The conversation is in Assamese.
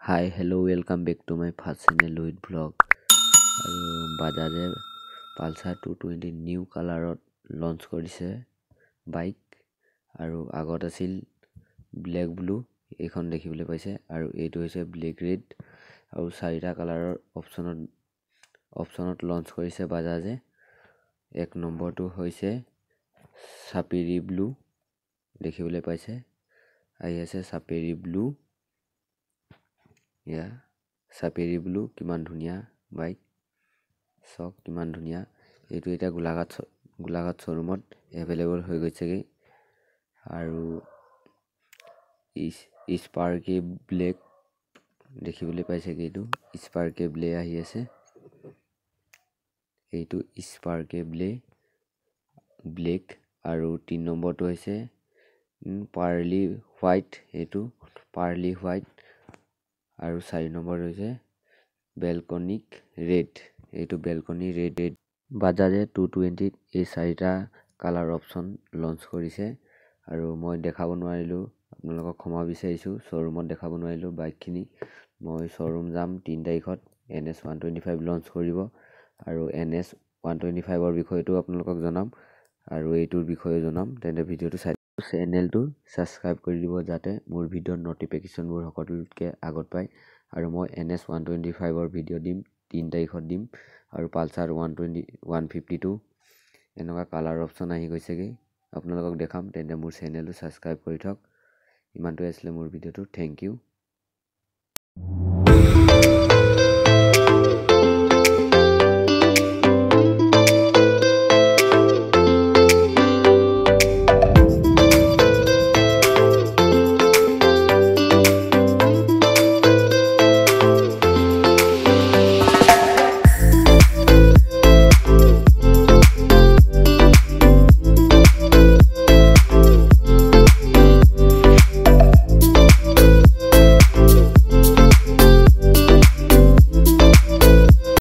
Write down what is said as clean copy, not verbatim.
Hi, hello, welcome back to my first channel Lohit vlog. আৰু বাজাজে পালচাৰ 220 নিউ কালাৰত লঞ্চ কৰিছে বাইক। আৰু আগত আছিল ব্লেক ব্লু, এইখন দেখিবলৈ পাইছে, আৰু এইটো হৈছে ব্লেক ৰেড। আৰু চাৰিটা কালাৰৰ অপশ্যনত লঞ্চ কৰিছে বাজাজে। এক নম্বৰটো হৈছে চাপিৰি ব্লু, দেখিবলৈ পাইছে, আহি আছে চাপেৰি ব্লু। এয়া চাপেৰি ব্লু, কিমান ধুনীয়া বাইক চাওক, কিমান ধুনীয়া। এইটো এতিয়া গোলাঘাট শ্ব'ৰুমত এভেইলেবল হৈ গৈছেগৈ। আৰু স্পাৰ্কি ব্লেক দেখিবলৈ পাইছেগৈ, এইটো স্পাৰ্কি ব্লে আহি আছে, এইটো স্পাৰ্কি ব্লে ব্লেক। আৰু 3 নম্বৰটো হৈছে পাৰ্লি হোৱাইট, এইটো পাৰ্লি হোৱাইট। আৰু 4 নম্বৰ হৈছে বেলকনিক ৰেড, এইটো বেলকনি ৰেড। বাজাজে 220ত এই চাৰিটা কালাৰ অপশ্যন লঞ্চ কৰিছে। আৰু মই দেখাব নোৱাৰিলোঁ, আপোনালোকক ক্ষমা বিচাৰিছোঁ, শ্ব'ৰুমত দেখাব নোৱাৰিলোঁ বাইকখিনি। মই শ্ব'ৰুম যাম 3 তাৰিখত, এন এছ 125 লঞ্চ কৰিব, আৰু এন এছ 125ৰ বিষয়টো আপোনালোকক জনাম আৰু এইটোৰ বিষয়ে জনাম। তেন্তে ভিডিঅ'টো চাই চেনেলটো ছাবস্ক্ৰাইব কৰি দিব, যাতে মোৰ ভিডিঅ'ৰ ন'টিফিকেশ্যনবোৰ সকলোতকৈ আগত পায়। আৰু মই এন এছ 125ৰ ভিডিঅ' দিম, 3 তাৰিখত দিম, আৰু পালচাৰ 120, 152, এনেকুৱা কালাৰ অপশ্যন আহি গৈছেগৈ, আপোনালোকক দেখাম। তেন্তে মোৰ চেনেলটো ছাবস্ক্ৰাইব কৰি থওক। ইমানটোৱে আছিলে মোৰ ভিডিঅ'টো। Thank U.